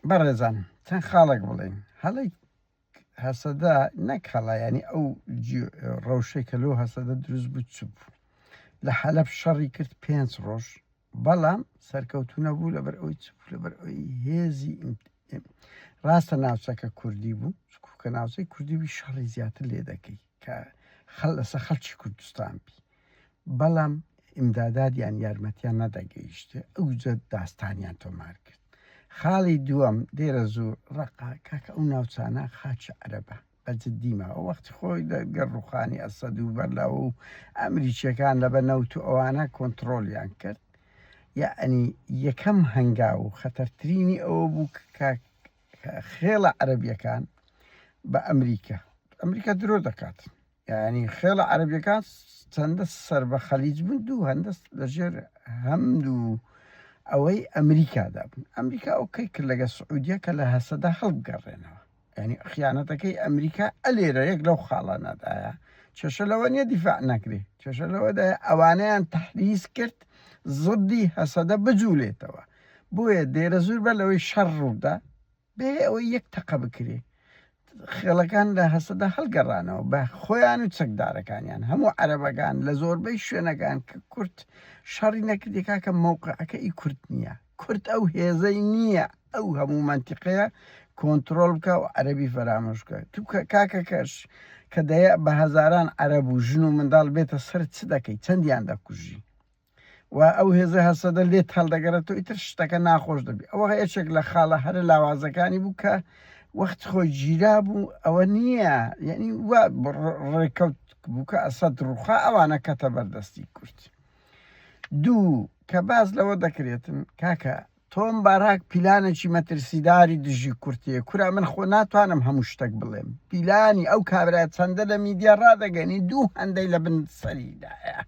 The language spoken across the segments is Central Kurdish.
بەڕێزان چەند خاڵێک بڵێین هەڵەی هەسەدە نەک هەڵە ینی ئەو ڕەوشەی کە لۆ هەسەدە دروست بوو چ بوو لە حەلەب شەڕی کرد پێنج ڕۆژ بەڵام سەرکەوتو نەبوو لەبەر ئەوی چ بوو لەبەر ئەوی هێزی ڕاستە ناوچەکە کوردی بوو کە ناوچەی کوردی بی شەڕی زیاتر لێ دەکەی کە خەل لەسەر خەڵکی کوردستان بی بەڵام ئیمدادات یان یارمەتیان نەدەگەیشتێ ئەوجە داستانیان تۆمار کرد. خاڵی دووەم دێرەزوور ڕەقە کاکە ئەو ناوچانە خاکی عەرەبە بە جدی ماوە وەختی خۆی لەگەڵ ڕوخانی ئەسەد و بەرلاوە و ئەمریکیەکان لەبەر نەوت و ئەوانە کۆنتڕۆڵیان کرد یەعنی یەکەم هەنگاو و خەتەرترینی ئەوە بوو کە خێڵە عەرەبیەکان بە ئەمریکا ئەمریکا درۆ دەکات یعنی خێڵە عەرەبیەکان چەندە سەر بە خەلیج بوون دوو هەندە لەژێر هەمد و ئەوەی ئەمریکادا بوون ئەمریکا ئەو کەی کرد لەگە سعودیە کە لە هەسەدا هەڵبگەڕێنەوە یعنی خیانەتەکەی ئەمریکا ئەلێرە یەک لەو خاڵانەدایە کێشە لەوە نییە دیفاع نەکرێ کێشە لەوەدایە ئەوانەیان تەحریس کرد زدی هەسەدە بجوولێتەوە بۆیە دێرەزوور بەر لەوەی شەڕ ڕووبدا بێ ئەوەی یەک تەقە بکرێ خێڵەکان لە هەسەدە هەڵگەڕانەوە بە خۆیان و چەکدارەکانیان هەموو عەرەبەکان لە زۆربەی شوێنەکان کە کورد شەڕی نەکردی کاکە مەوقعەکە ئی کورد نییە کورد ئەو هێزەی نییە ئەو هەموو مەنتیقەیە کۆنترۆڵ بکە و عەرەبی فەرامۆش بکە تو کاکە کەش کە دەیە بە هەزاران عەرەب و ژن و منداڵ بێتە سەر چ دەکەی چەندیان دەکوژی و ئەو هێزە هەسەدە لێت هەڵدەگەڕێتەوە ئیتر شتەکە ناخۆش دەبی ئەوە یەکێک لە خاڵە هەرە لاوازەکانی بوو کە وەخت خۆی گیرا بوو ئەوە نییە یعنی وا ڕێکەوت بوو کە ئەسەد ڕوخا ئەوانە کەتە بەردەستی کورد دوو کە باز لەوە دەکرێتن کاکە تۆم باراک پیلانێکی مەترسیداری دژی کورتەیە کورە من خۆ ناتوانم هەموو شتەک بڵێم پیلانی ئەو کابرا چەندە لە میدیا ڕادەگەنی دوو هەندەی لە بن سەریدایە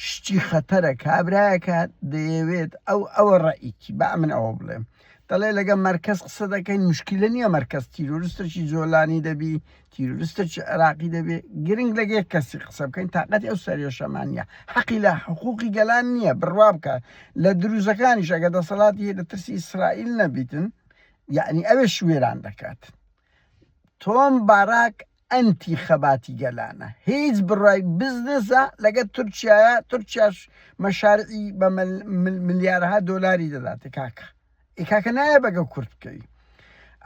شتی خەتەرە کابرایەکە دەیەوێت ئەو ئەوە ڕەئیکی با من ئەوە بڵێم دەڵێ لەگە مەرکەز قسە دەکەین مشکلە نییە مەرکەز تیرۆرستێکی جۆلانی دەبی تیرۆرستێکی عێراقی دەبێ گرنگ لەگە یەک کەسی قسە بکەین تاقەتی ئەو سەرێشەمان نییە حەقی لە حقوقی گەلان نییە بڕوا بکە لە دروزەکانیش ئەگە دەسەڵاتی هەیە لە ترسی ئیسرائیل نەبیتن یعنی ئەوێش وێران دەکات تۆم باراک ئەنتی خەباتی گەلانە هیچ بڕای بزنسە لەگە تورکیایە تورکیاش مەشارعی بە ملیارها دۆلاری دەداتێ کاکە ئێ کاکە نایە بەگە کورت بکەوی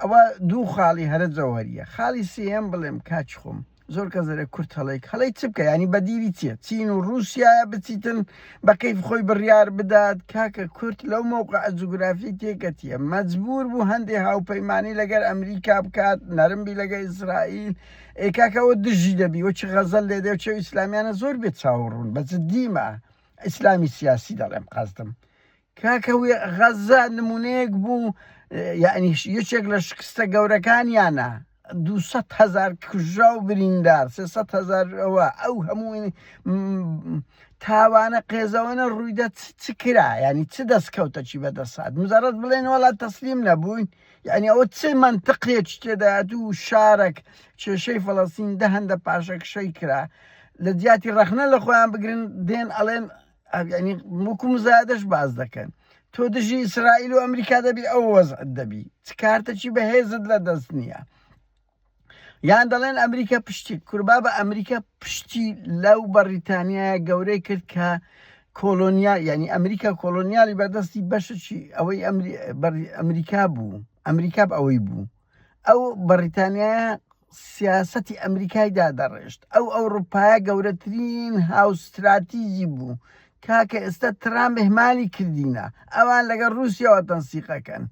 ئەوە دوو خاڵی هەرە جەوهریە خاڵی سێیەم بڵێم کاچ خۆم زۆر کەس دەرێ کورت هەڵەی هەڵەی چ بکە ینی بەدیری چیە چین و رووسایە بچیتن بە کەیف خۆی بڕیار بدات کاکە کورت لەو مەوقع جوگرافی تێکەتیە مەجبور بوو هەندێ هاوپەیمانی لەگەر ئەمریکا بکات نەرم بی لەگە ئیسرائیل ئێ کاکەەوە دژی دەبی وەچ غەزەل لێ دێ و چێ ئیسلامیانە زۆر بێت چاوەڕوون بە جدیمە ئیسلامی سیاسی دەڵێم قەزدم کاکە غەزە نمونەیەک بوو یعنی یەکێک لە شکستە گەورەکانیانە 200 هزار کوژرا و بریندار 300 هزار ئەوە ئەو هەموو تاوانە قێزەوەنە ڕوویدە چ کرا ینی چ دەستکەوتەکی بەدەسات مزارەت بڵێن وڵا تەسلیم نەبووین یعنی ئەوە چ منطقێک تێدایەت و شارێک کێشەی فەڵەستین دە هەندە پاشەکشەی کرا لە جیاتی ڕەخنە لە خۆیان بگرن دێن ئەڵێن یعنی وەکو مزایدەش باس دەکەن تۆ دژی ئیسرائیل و ئەمریکا دەبی ئەو وەزعت دەبی چ کارتەکی بەهێزت لە دەست نییە یان دەڵێن ئەمریکا پشتی کوربا بە ئەمریکا پشتی لەو بەڕیتانیایە گەورەی کرد کە کۆلۆنیا یعنی ئەمریکا کۆلۆنیالی بەدەستی بەشێکی ئەوەی ئەمریکا بوو ئەمریکا ئەوەی بوو ئەو بەڕیتانیایە سیاسەتی ئەمریکای دادەڕێشت ئەو ئەوڕوپایە گەورەترین هاوستراتیجی بوو کاکە ئێستا ترامپ ئیهمالی کردینە ئەوان لەگەڵ رووسیاوە تەنسیقەکەن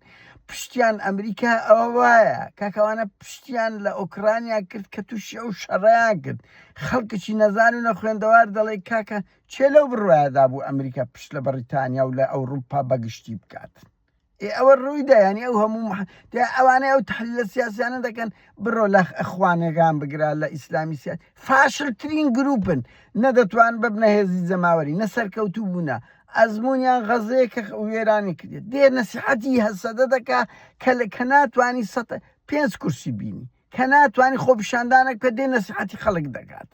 پشتیان ئەمریکا ئەوە وایە کاکەوانە پشتیان لە ئۆکرانیا کرد کە تووشی ئەو شەڕیان کرد خەڵکێکی نەزان و نەخوێندەوار دەڵێ کاکە چێ لەو بڕوایەدا بوو ئەمریکا پشت لە بەڕیتانیا و لە ئەوروپا بەگشتی بکات ئێ ئەوە ڕوویدا یانی ئەو هەموو ئەوانەی ئەو تحلیلە سیاسیانە دەکەن بڕۆ لە ئەخوانەکان بگرە لە ئیسلامی سیاسی فاشلترین گروپن نەدەتوان ببنە هێزی جەماوەری نە سەرکەوتوو بوونە ئەزمونیان غەزەیە کە وێرانی کردێت دێ نەسیحەتی هەسەدە دەکا کە لە کە ناتوانی سە پێنج کورسی بینی کە ناتوانی خۆپیشاندانێک بکە دێ نەسیحەتی خەڵک دەکات.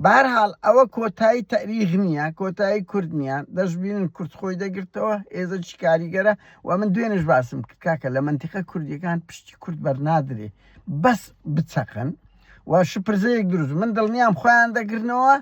بەهەرحاڵ ئەوە کۆتایی تەریخ نییە، کۆتایی کورد نییە، دەشبینن کورد خۆی دەگرتەوە، هێزێکی کاریگەرە و من دوێنێش باسم کرد کاکە لە مەنتیقە کوردیەکان پشتی کورد بەرنادرێ بەس بچەقن و شپرزەیەک دروست من دڵنیام خۆیان دەگرنەوە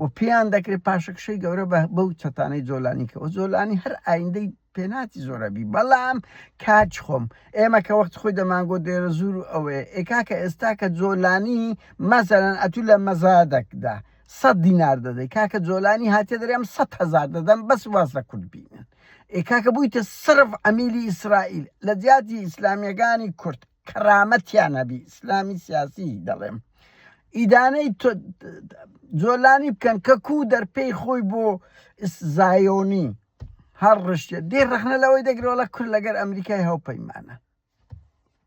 و پێیان دەکرێت پاشەکشەی گەورە بە بەو چەتانەی جۆلانی کە جۆلانی هەر ئایندەی پێناچی زۆرەبی بەڵام کاچ خۆم ئێمە کە وەخت خۆی دەمانگۆ دێرەزوور و ئەوەیە ئێ کاکە ئێستا کە جۆلانی مەسەلەن ئەتوو لە مەزادەکدا سە دینار دەدەی کاکە جۆلانی هاتێ دەرێم 100 هەزار دەدەم بەس واز لە کورد بینن. ئێ کاکە بوویتە سرف عەمیلی ئیسرائیل لە جیاتی ئیسلامیەکانی کورد کەرامەتیان هەبی ئیسلامی سیاسی دەڵێم ئیدانەی جۆلانی بکەن کە کوو دەرپێی خۆی بۆ زایۆنی هەر ڕشتێ دێ ڕەخنە لەوەی دەگرەوە لە کورد لەگەر ئەمریکای هاوپەیمانە.